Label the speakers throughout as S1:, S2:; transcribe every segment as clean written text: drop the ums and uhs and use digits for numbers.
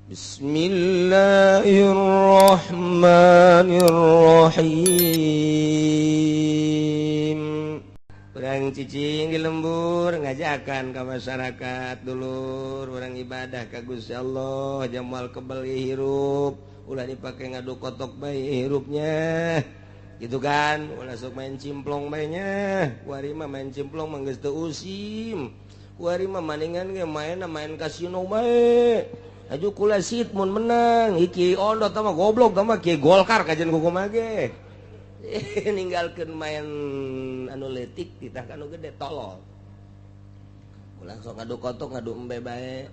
S1: Bismillahirrahmanirrahim. Urang cicing di lembur ngajakan ke masyarakat dulur, urang ibadah ka Gusti Allah, jamal kebel hirup, ulah dipake ngadu kotok bae hirupnya. Gitu kan, ulah sok main cimplong bae nya. Kuari mah main cimplong mah geus teu usim. Kuari mah maningan ge main kasino bae. Aju kula sit mun menang, iki ondot mah goblok mah kieu Golkar kajian kumaha ge. Ninggalkeun main anu leutik titah ka anu gede tolol. Ulah sok ngadu kotok ngadu embe bae.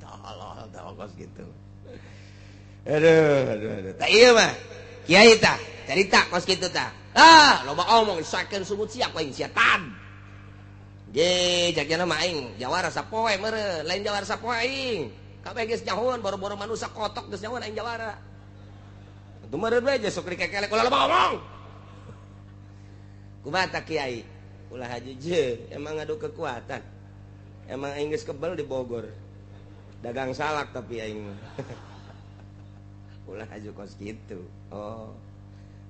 S1: Tolol tah kos kitu. Aduh aduh aduh. Tah ieu mah kiai tah carita kos kitu tah. Ah, loba omong sakeun sumut siap aing sia tan. Je, jagjana mah aing jawara sapoe meureun, lain jawara sapoe aing. Kabeh geus nyahoan boro-boro manusia kotok geus nyahoan aing jawara. Atuh meureun we sok dikekelek ulah loba omong. Kumaha tah kiai? Ulah haji je, emang ngadu kekuatan. Emang aing geus kebel di Bogor. Dagang salak tapi aing mah. Ulah haji kos kitu. Oh.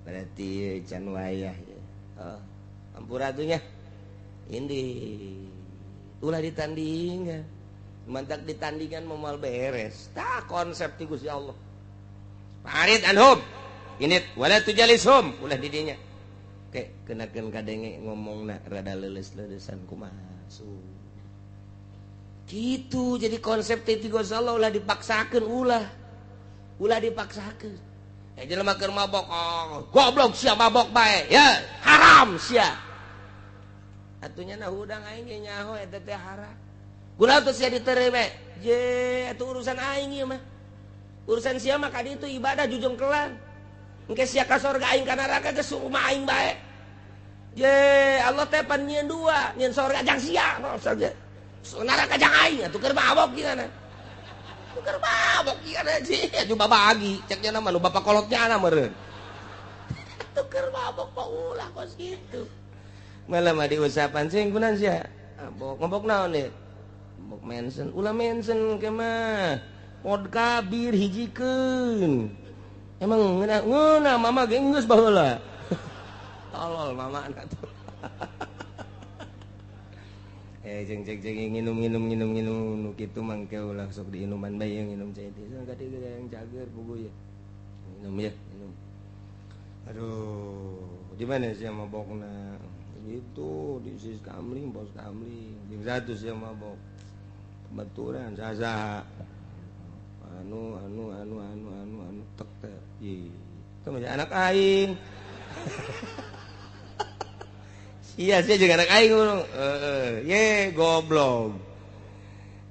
S1: Berarti can wayah ya. Oh, ampura atuh nya. Ini ulah ditandingan, mantak ditandingan moal beres. Tah konsep ti Gusti Allah. Farid anhum ini wala tujalishum ulah di dinya. Ke kenakeun kadenge ngomongna rada leuleus-leulesan kumaha su. Kitu jadi konsep ti Gusti Allah ulah dipaksakeun ulah. Ulah dipaksakeun. Eh jelema keur mabok, oh, goblok sia mabok bae. Ya, haram sia. Atunya na hudang aing ge nyaho eta teh haram. Guna teu sia diterima. Je, atuh urusan aing ieu mah. Urusan sia mah ka ditu ibadah jujungkelan. Engke sia ka sorga aing ka neraka geus rumah aing bae. Je, Allah teh pan nyieun dua, nyieun sorga jang sia, sorga. Neraka jang aing atuh keur mabok gimana? Tuh keur mabok gimana je, aju babagi cek nya mah nu bapak kolotnya ana meureun. Tuh keur mabok mah ulah kos kitu. Malah mah diusapan sing kunan sia. Mabok mabok naon ieu? Mabok mensen, ulah mensen ke mah. Vodka bir hijikeun. Emang ngeunah ngeunah mama ge geus baheula. Tolol mama atuh. Eh jeung jeung jeung nginum nginum nginum nginum nu kitu mah engke ulah sok diinuman bae nginum cai teh. Kadi ge yang cager puguh ya. Minum ya, minum. Aduh, di mana sia mabokna? Itu di sis kamling, bos kamling. Jeung satu sia mabok. Baturan saha anu anu anu anu anu anu tek teh. Ih, itu mah anak aing. Iya, sia juga anak aing ngono. Heeh, ye goblok.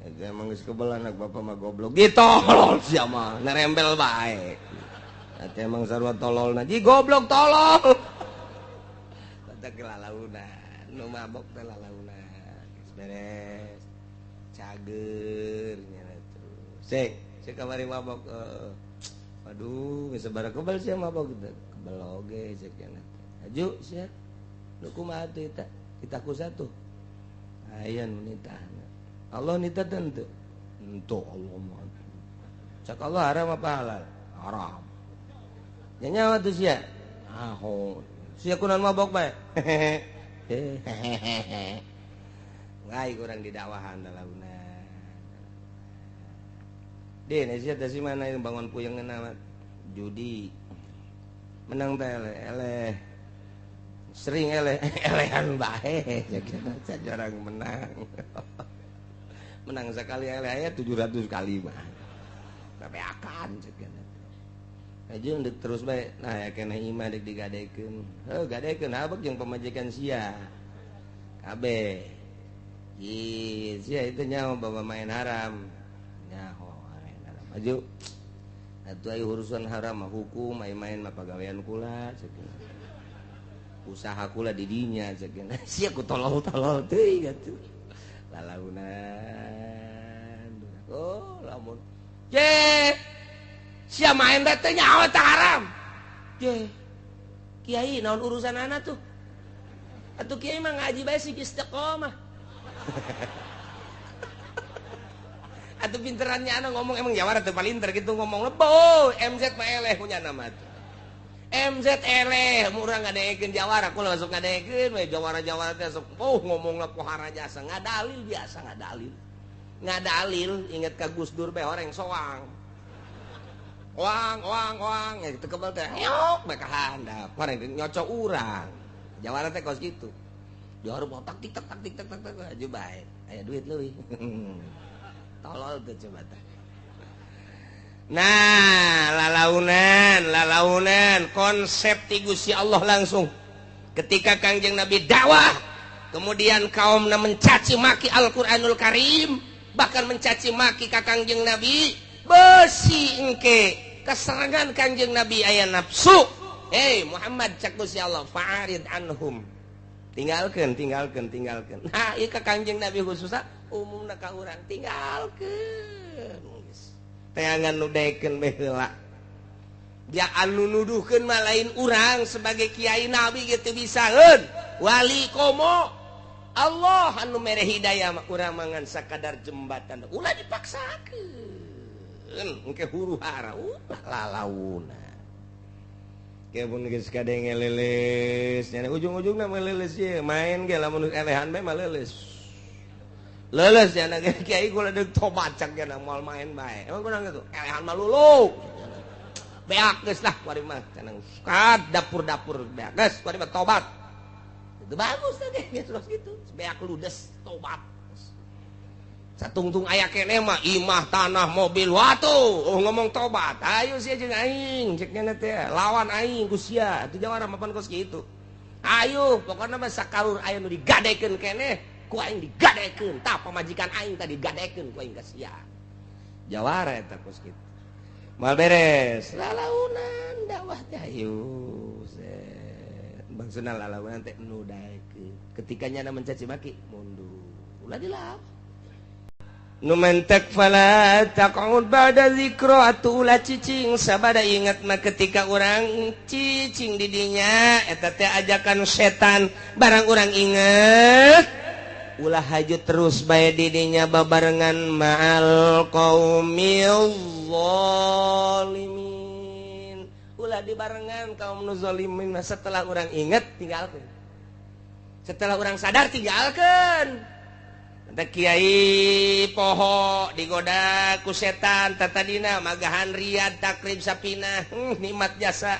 S1: Eta emang geus kebel anak bapak mah goblok. Ditolol sia mah, nerembel bae. Eta emang sarua tololna. Ji goblok tolol. Teh lalaunan, nu mabok teh lalaunan. Geus beres. Cager nya terus. Sek, sek kamari mabok. Aduh, geus sabaraha kebel sia mabok teh. Kebel oge cek nya teh. Aju sia. Nu kumaha teh eta? Kita ku satu. Aya nu nitahna. Allah nitah teu? Henteu Allah mah. Cak Allah haram apa halal? Haram. Nya nyawa tuh sia. Aho. Sia kunan mabok bae. Hehehe. Wae kurang didakwahan launa. Deun sia teh si mana yang bangun puyengeun judi. Menang teh eleh. Sering eleh, elehan bae. Jarang menang. Menang sekali eleh aya 700 kali mah. Babeakan cek. Aja ndek terus bae. Nah ya keneh imah dek digadekeun. Heuh gadekeun habek jeung pamajikan sia. Kabeh. Ih, sia itu nyaho bawa main haram. Nyaho main haram. Aju. Atuh aya urusan haram mah hukum main-main mah pagawean kula cek. Usaha kula di dinya cek. Sia ku tolol-tolol teuing atuh. Lalaunan. Oh, lamun. Ye. Sia main teh nyawa teh haram. Ye. Kiai naon urusan anak tuh? Atuh kiai mah ngaji bae sih istiqomah. Atuh pinterannya anu ngomong emang jawara teu palinter gitu ngomong lebo MZ mah eleh punya nama tuh. MZ eleh murah ngadeekeun jawara kula masuk ngadeekeun we jawara-jawara teh sok oh ngomongna pohara jasa ngadalil biasa ngadalil. Ngadalil inget ka Gus Dur bae horeng soang. Oang oang oang ya teu kebal teh nyok bae ka handap horeng nyocok urang. Jawara teh kos kitu. Dihareup tak tik tak tak tik tak tak aju bae aya duit leuwih. Tolol tuh coba teh. Nah, lalaunan, lalaunan konsep ti Gusti Allah langsung. Ketika Kangjeng Nabi dakwah, kemudian kaumna mencaci maki Al-Qur'anul Karim, bahkan mencaci maki ka Kangjeng Nabi, besi engke keserangan Kangjeng Nabi aya nafsu. Hei Muhammad cak Gusti Allah, fa'arid anhum. Tinggalkeun, tinggalkeun, tinggalkeun. Nah, ieu ka Kangjeng Nabi khususna umumna ka urang tinggalkeun. Teangan nu daekeun bae heula. Dia anu nuduhkeun mah lain urang sebagai kiai nabi gitu bisaeun. Wali komo Allah anu mere hidayah mah urang mangan sakadar jembatan. Ulah dipaksakeun. Engke huru hara ulah lalauna. Ke mun geus kadenge leuleus, nya ujung-ujungna mah leuleus ieu main ge lamun elehan bae mah leuleus. Leuleus nya kiai kula deuk tobat cak nya moal main bae. Emang kurang gitu. Elehan mah lulu. Beak geus lah kuari mah cenah kad dapur-dapur beak geus kuari mah tobat. Itu bagus teh geus gitu. Beak ludes tobat. Satungtung aya keneh mah imah tanah mobil watu oh ngomong tobat. Ayo sia jeung aing cek nya teh lawan aing ku sia. Atuh jawara mapan kos kitu. Ayo pokona mah sakalur aya nu digadekeun keneh. Ku aing digadekeun tah pamajikan aing tadi digadekeun ku aing ka sia. Jawara eta kos kitu. Moal beres lalaunan dakwah teh ayo set. Maksudna lalaunan teh nu daekeun. Ketika nyana mencaci maki mundur. Ulah dilawan. Nu mentek fala taqud ba'da zikra atuh ulah cicing sabada ingat mah ketika urang cicing di dinya eta teh ajakan setan barang urang inget ulah haju terus bae di dinya babarengan ma'al qaumil zalimin ulah dibarengan kaum nu zalimin setelah urang inget tinggalkeun setelah urang sadar tinggalkeun. Kiai poho digoda ku setan tatadina magahan riad takrib sapina nikmat jasa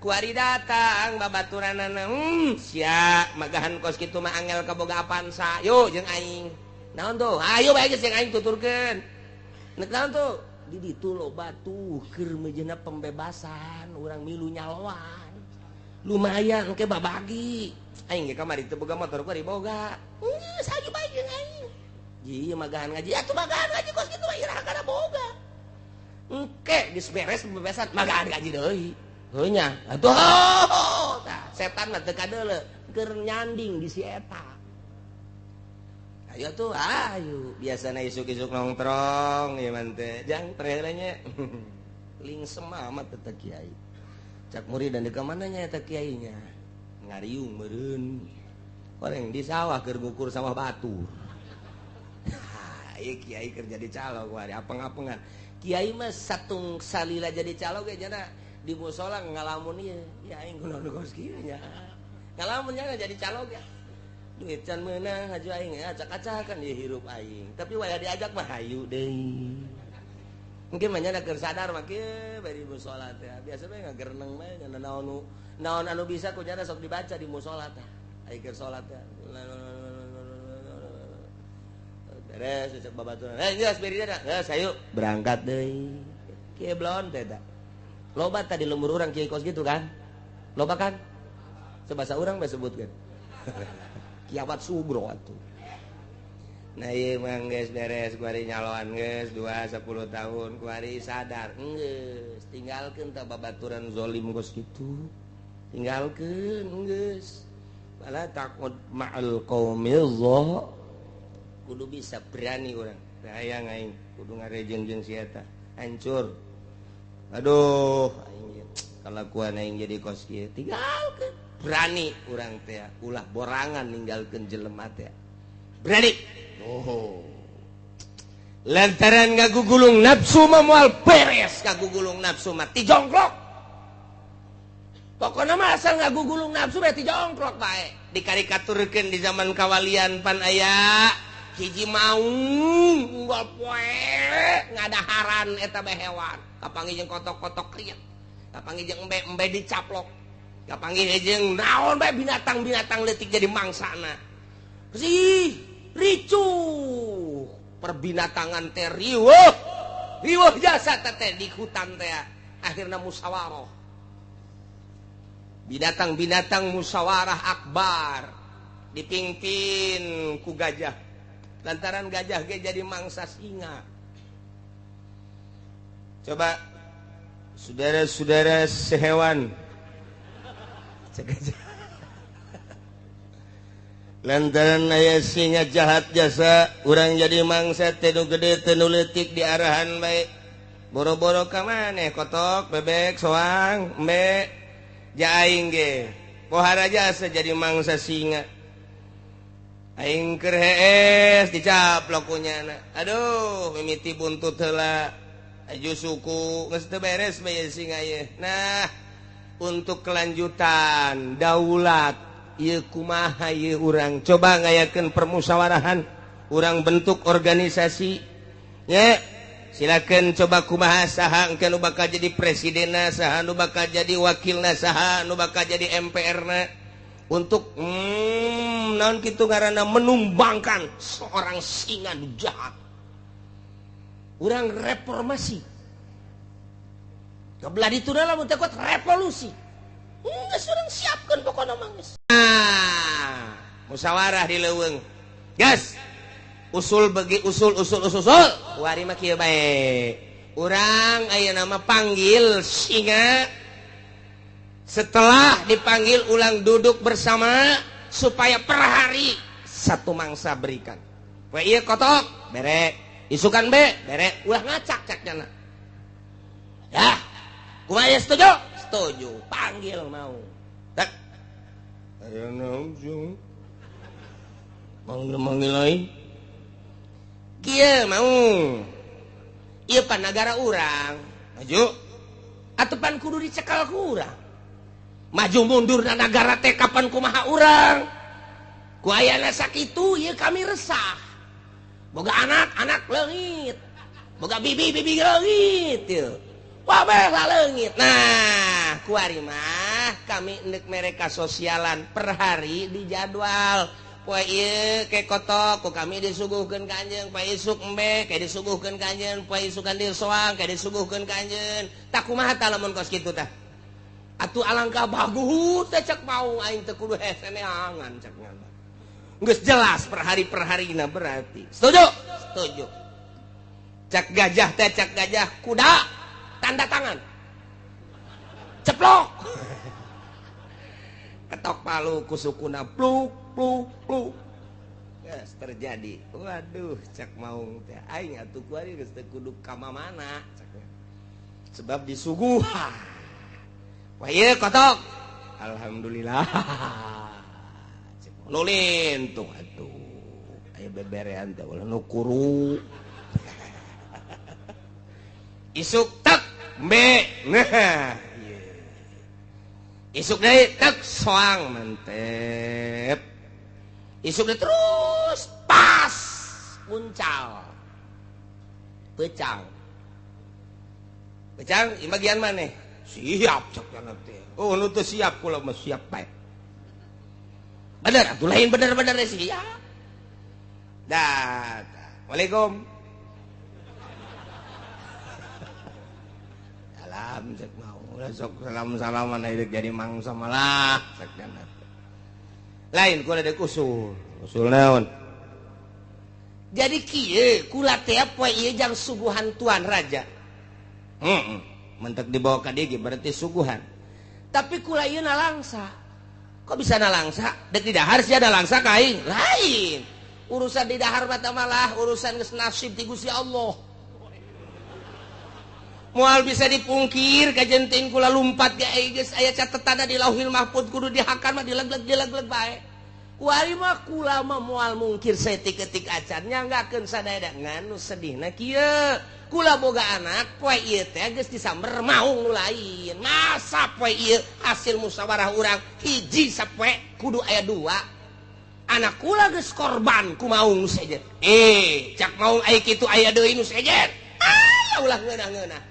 S1: kuari datang babaturanana sia magahan kos kitu mah angel kaboga apansa yo jeung aing naon tuh ayo bae geus jeung aing tuturkeun nek naon tuh di ditu loba tuh keur meujeuhna pembebasan urang milu nyaloan lumayan engke babagi aing ge kamari teu boga motor kuari boga geus ayo bae jeung aing ji magahan ngaji atuh magahan ngaji kos kitu mah iraha kana boga engke geus beres pembebasan magahan ngaji deui heuh nya atuh tah setan mah teu kadeuleu keur nyanding di si eta ayo tuh ayo biasana isuk-isuk nongtrong ieu mah teh jang terheula nya lingsem amat teh kiai cak murid dan di ka mana nya eta kiainya ngariung meureun orang di sawah keur ngukur sawah batur. Ieu kiai keur jadi calog wari apeng-apengan. Kiai mah satung salila jadi calog ge jana di musala ngalamun ieu. Ya aing kunaon kos kieu nya. Ngalamun nya jadi calog ya. Duit can meunang haju aing acak-acakan ieu hirup aing. Tapi wayah diajak mah hayu deui. Mungkin mah nya keur sadar mah kieu bari musala teh. Biasa bae ngagereneng bae nya naon naon anu bisa ku nya sok dibaca di musala teh. Aing keur salat teh. Beres cek babaturan. Eh geus beri da. Geus ayo berangkat deui. Kieu blon teh eta. Loba tadi lembur urang kieu kos gitu kan? Loba kan? Sebasa urang bae sebutkeun. Kiamat sugro atuh. Nah ieu mah geus beres kuari nyaloan geus 2 10 tahun kuari sadar geus tinggalkeun tah babaturan zalim kos kitu. Tinggalkeun geus. Fala taqud ma'al qaumil zalimin. Kudu bisa berani orang hayang aing kudu ngarejeng jeung si eta hancur aduh aing kalakuan aing jadi kos kieu tinggalkeun berani urang teh ulah borangan ninggalkeun jelema teh berani oh Lantaran ngagugulung nafsu mah moal beres, ngagugulung nafsu mah ti jongklok. Pokona mah asal ngagugulung nafsu berarti jongklok bae. Dikarikaturkeun di zaman kawalian pan aya hiji maung unggal poe ngadaharan eta bae hewan. Kapanggih jeung kotok-kotok kriuk. Kapanggih jeung embe-embe dicaplok. Kapanggih jeung naon bae binatang-binatang leutik jadi mangsana. Sih ricuh. Perbinatangan teh riweuh. Riweuh jasa teh di hutan teh. Akhirna musyawarah. Binatang-binatang musyawarah akbar dipimpin ku gajah. Lantaran gajah ge jadi mangsa singa. Coba saudara-saudara sehewan. Cek gajah. Lantaran aya singa jahat jasa urang jadi mangsa teh nu gede teh nu leutik diarahan bae. Boro-boro ka maneh kotok, bebek, soang, embe, ja aing ge. Pohara jasa jadi mangsa singa. Aing keur hees dicaplok ku nyana. Aduh, mimiti buntut heula. Aju suku geus teu beres bae singa ieu. Nah, untuk kelanjutan daulat ieu kumaha ieu urang coba ngayakeun permusyawarahan, urang bentuk organisasi nya. Silakan coba kumaha saha engke nu bakal jadi presidenna, saha nu bakal jadi wakilna, saha nu bakal jadi MPR-na untuk naon kitu ngaranna menumbangkan seorang singa nu jahat. Urang reformasi. Kebelah ditu lamun teu kuat revolusi. Geus urang siapkeun pokona mah geus. Nah, musyawarah di leuweung. Gas. Usul bagi usul usul usul usul. Wari mah kieu bae. Urang ayeuna mah panggil singa. Setelah dipanggil ulang duduk bersama supaya per hari satu mangsa berikan. Poe ieu kotok, bere. Isukan be, bere. Ulah ngacak cak nyana. Dah. Kumaha setuju? Setuju. Panggil mau. Tak. Ayo naon manggil-manggil lain. Kieu mau. Ieu pan nagara urang. Maju. Atuh pan kudu dicekal ku urang. Maju mundur na nagara teh kapan kumaha urang. Ku ayana sakitu ieu kami resah. Boga anak, anak leungit. Boga bibi, bibi leungit ieu. Wabeh leungit. Nah, kuari mah kami endek mereka sosialan per hari di jadwal. Poe ieu ke kotok ku kami disuguhkeun ka anjeun, poe isuk embe ke disuguhkeun ka anjeun, poe isukan di soang ke disuguhkeun ka anjeun. Tah kumaha tah lamun kos kitu tah? Atuh alangkah bagus teh cek mau aing teu kudu hese neangan cek ngana. Geus jelas per hari per harina berarti. Setuju? Setuju. Cek gajah teh cek gajah kuda tanda tangan. Ceplok. Ketok palu ku sukuna pluk pluk pluk. Yes, terjadi. Waduh, cek maung teh aing atuh kuari geus teu kudu ka mamana cek. Sebab disuguhan. Wah ieu kotok. Alhamdulillah. Nulin tuh atuh. Aya beberean teh ulah nu kuru. Isuk tek mbe. Nah, ieu. Isuk deui tek soang mantep. Isuk deui terus pas uncal. Pecang. Pecang ieu bagian maneh? Siap cek teh. Oh, nu teu siap kula mah siap bae. Bener atuh lain bener-bener siap. Dah. Waalaikum. Salam cek mau. Ulah sok salam-salaman aya jadi mangsa malah cek teh. Lain kula deuk usul. Usul naon? Jadi kieu kula teh poe ieu jang suguhan tuan raja. Heeh. Mentek dibawa ka dieu berarti suguhan. Tapi kula ieu nalangsa. Kok bisa nalangsa? Dek di dahar sia nalangsa ka aing. Lain. Urusan di dahar mah malah urusan geus nasib ti Gusti Allah. Moal bisa dipungkir kajenting kula lumpat ge geus aya catetanna di Lauhil Mahfuz kudu dihakan mah dilegleg-dilegleg bae. Kuari mah kula mah moal mungkir saeutik-eutik acan nyanggakeun sadaya ngan nu sedihna kieu. Kula boga anak poe ieu teh geus disamber maung nu lain. Masa poe ieu hasil musyawarah urang hiji sapoe kudu aya dua. Anak kula geus korban ku maung nu sejen. Cak maung aya kitu aya deui nu sejen. Ah, ulah ngeunah-ngeunah.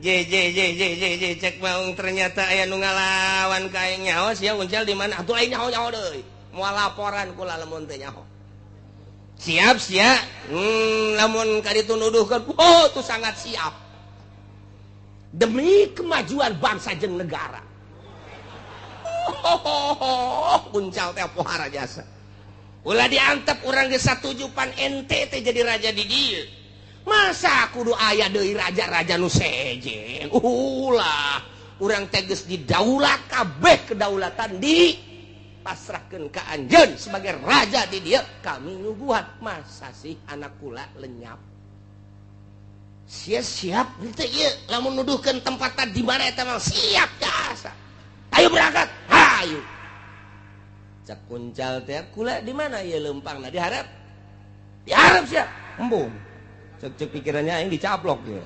S1: J J J J J J cek maung ternyata aya nu ngalawan ka aing nyaho sia uncal di mana atuh aing nyaho-nyaho deui. Moal laporan kula lamun teu nyaho. Siap sia. Lamun ka ditu nuduhkeun, oh tuh sangat siap. Demi kemajuan bangsa jeung negara. Oh, uncal teh pohara jasa. Ulah diantep urang geus satuju pan ente teh jadi raja di dieu. Masa kudu aya deui raja-raja nu sejen. Ulah, urang teh geus didaulat kabeh kedaulatan di pasrahkeun ka anjeun sebagai raja di dieu, kami nyuguhan. Masa sih anak kula lenyap. Sia siap henteu ieu lamun nuduhkeun tempat di mana eta mah siap jasa. Ayo berangkat. Hayu. Cak kuncal teh kula di mana ieu leumpangna diharap? Diharap sia. Embung. Cek pikirannya aing dicaplok ya.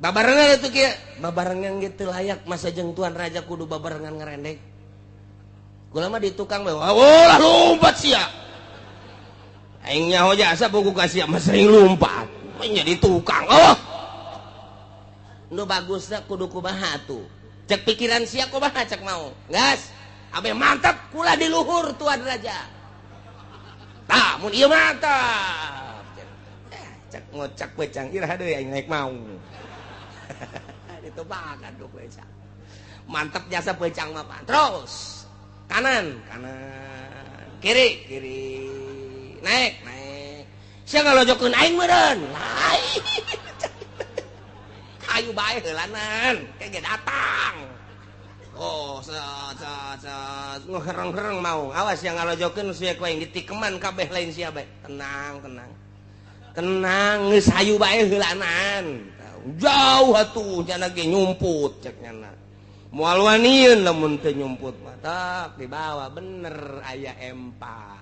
S1: Babarengan itu kieu, babarengan gitu layak masa jeung tuan raja kudu babarengan ngerendek. Kula mah di tukang bae. Oh lah lompat sia. Aing nyaho jasa buku ka sia mah sering lompat. Menjadi tukang. Oh. Nu bagusna kudu kumaha tuh. Cek pikiran sia kumaha cek mau. Gas. Abe mantap kula di luhur tuan raja. Tah mun ieu mantap. Cek ngocak pecang iraha deui aing naik mau. Ditebakan tuh pecang. Mantap jasa pecang mah pan. Terus kanan, kanan, kiri, kiri. Naik, naik. Sia ngalojokeun aing meureun. Lain. Ayu bae heulanan, ke ge datang. Oh, set set set ngehereng-hereng mau. Awas yang ngalojokeun sia ku aing ditikeman kabeh lain sia bae. Tenang, tenang. Tenang geus hayu bae heulanan. Jauh atuh nya ge nyumput cek nyana. Moal wanieun lamun teu nyumput mah. Tak dibawa bener aya empang.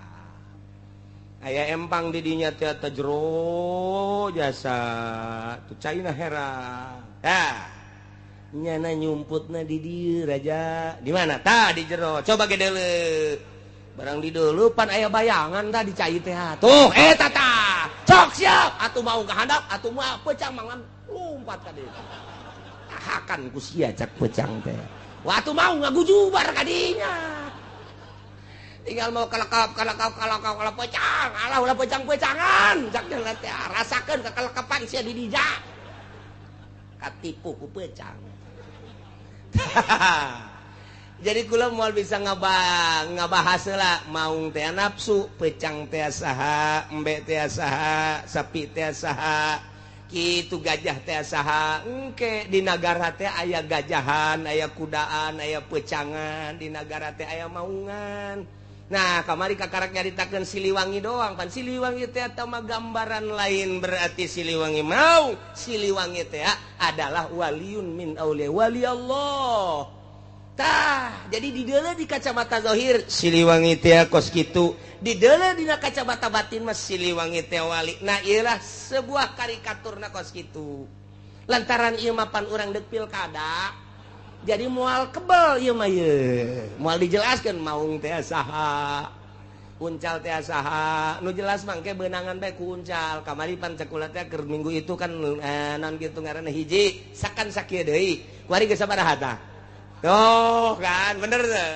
S1: Aya empang di dinya teh teh jero jasa. Tuh caina herang. Tah. Nyana nyumputna di dieu raja. Di mana? Tah di jero. Coba ge deuleu. Barang di deuleu pan aya bayangan tah di cai teh. Tuh eta tah. Cok siap atuh mau ka handap atuh mah pecang mangan lompat ka dieu. Tahakan ku sia cak pecang teh. Wah atuh mau ngagujubar ka dinya. Tinggal mau kalekap kalekap kalekap kalekap pecang. Alah ulah pecang-pecangan cak teh rasakeun kakelekapan sia di dija. Katipu ku pecang. Jadi kula moal bisa ngabahas lah maung teh nafsu, pecang teh saha, embe teh saha, sapi teh saha, kitu gajah teh saha. Engke di nagara teh aya gajahan, aya kudaan, aya pecangan, di nagara teh aya maungan. Nah, kamari kakarak nyaritakeun Siliwangi doang, pan Siliwangi teh mah gambaran lain berarti Siliwangi mau. Siliwangi teh adalah waliun min auliya wali Allah. Tah, jadi di deuleu di kacamata zahir Siliwangi teh kos kitu, di deuleu dina kacamata batin mah Siliwangi teh wali. Nah, ieu lah sebuah karikaturna kos kitu. Lantaran ieu mah pan urang deuk pilkada, jadi moal kebel ieu mah ieu. Moal dijelaskeun maung teh saha, uncal teh saha. Nu jelas mangke beunangan bae ku uncal. Kamari pan cek kula teh keur minggu itu kan naon kitu ngaranna hiji sakan sakieu deui. Kuari geus sabaraha tah? Tuh kan bener tuh.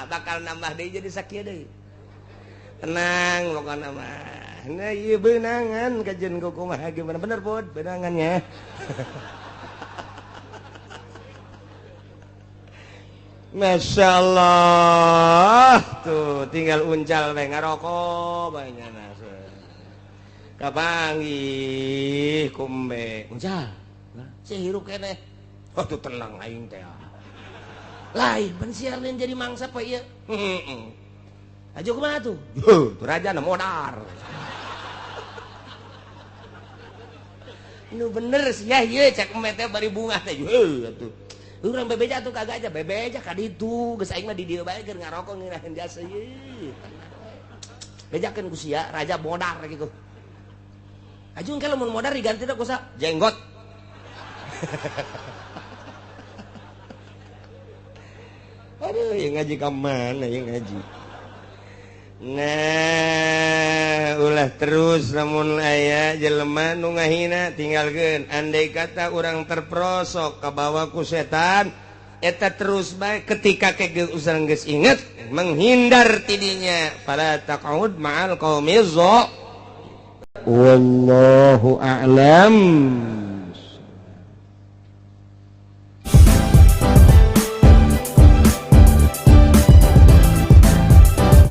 S1: Bakal nambah deui jadi sakieu deui. Tenang pokona mah. Nah ieu beunangan kajeun kumaha gimana bener pod beunangannya. Masya Allah tuh tinggal uncal bae ngarokok bae nyana. Kapanggih kumbe uncal. Si hirup keneh. Oh tuh tenang aing teh. Lain pan siar lain jadi mangsa pa ieu. Heeh. Aja kumaha tuh? Tuh raja na modar. Nu bener sia ieu cek eme teh bari bungah teh. Heuh atuh. Urang bebeja atuh kagak aja bebeja ka ditu geus aing mah di dieu bae keur ngarokok ngeunaheun jasa ieu. Bejakeun ku sia raja modar gitu. Ajung kalau mun modar diganti ku sa jenggot. Aduh, yang ngaji ka mana yang ngaji. Nah, ulah terus lamun aya jelema nu ngahina tinggalkeun. Andai kata urang terperosok kabawa ku setan, eta terus bae ketika ke urang geus inget menghindar tidinya. Fala taqud ma'al qaumi. Wallahu a'lam.